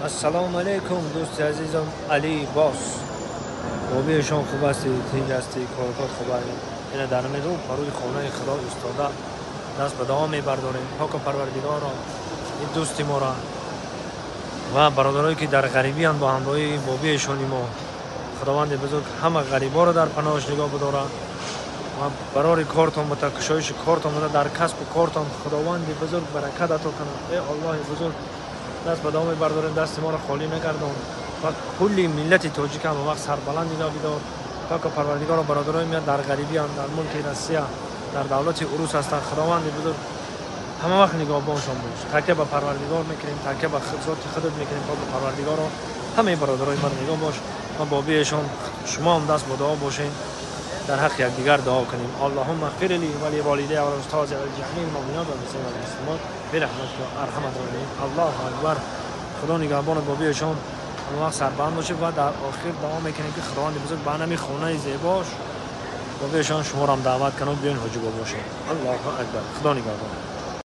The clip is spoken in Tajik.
Ассалому алайкум, дӯсти азизам Али Бос. Бобиешон, хуб ҳастӣ, тинҷ ҳастӣ, корукор хуб аст? Ина дар ҳамин рӯ барои хонаи Худо истода даст ба дуо мебардорем. Поку Парвардигоро, ин дӯсти моро ва бародарое ки дар ғарибиянд, бо ҳамроҳии бобиешони мо, Худованди бузург ҳама ғариборо дар паноҳаш нигоҳ бидорад ва барори кортон бата, кушоиши кортон бата, дар касбу кортон Худованди бузург баракат ато кунад. Э Аллоҳи бузург, даст ба дуо мебардорем, дасти моро холӣ нагардон ва кулли миллати тоҷик ҳама вақт сарбаланд нигоҳ бидор. Поку Парвардигоро, бародарои меяд дар ғарибиянд, дар мулки Россия, дар давлати урус ҳастанд, Худованди бузург ҳама вақт нигаҳбоншон бош. Такя ба Парвардигор мекунем, такя ба зоти худат мекунем. Поку Парвардигоро, ҳамаи бародарои маро нигоҳ бош ва бобиешон, шумо ҳам даст ба дуо бошед, дар ҳаққи якдигар дуо кунем. Аллоҳумма иғфир ли ва ли волидайя ва устози ва ҷамии муъминот ва муслимин ва муслимот бирахматика арҳамар роҳимин. Аллоҳу акбар. Худо нигаҳбонат, бобиешон, ҳама вақт сарбаланд бошед ва дар охир дуо мекунем, ки Худованди бузург ба ҳамин хонаи зебош бобиешон шуморо ҳам даъват кунад, биёин ҳоҷӣ бошед. Аллоҳу акбар. Худо нигаҳбон.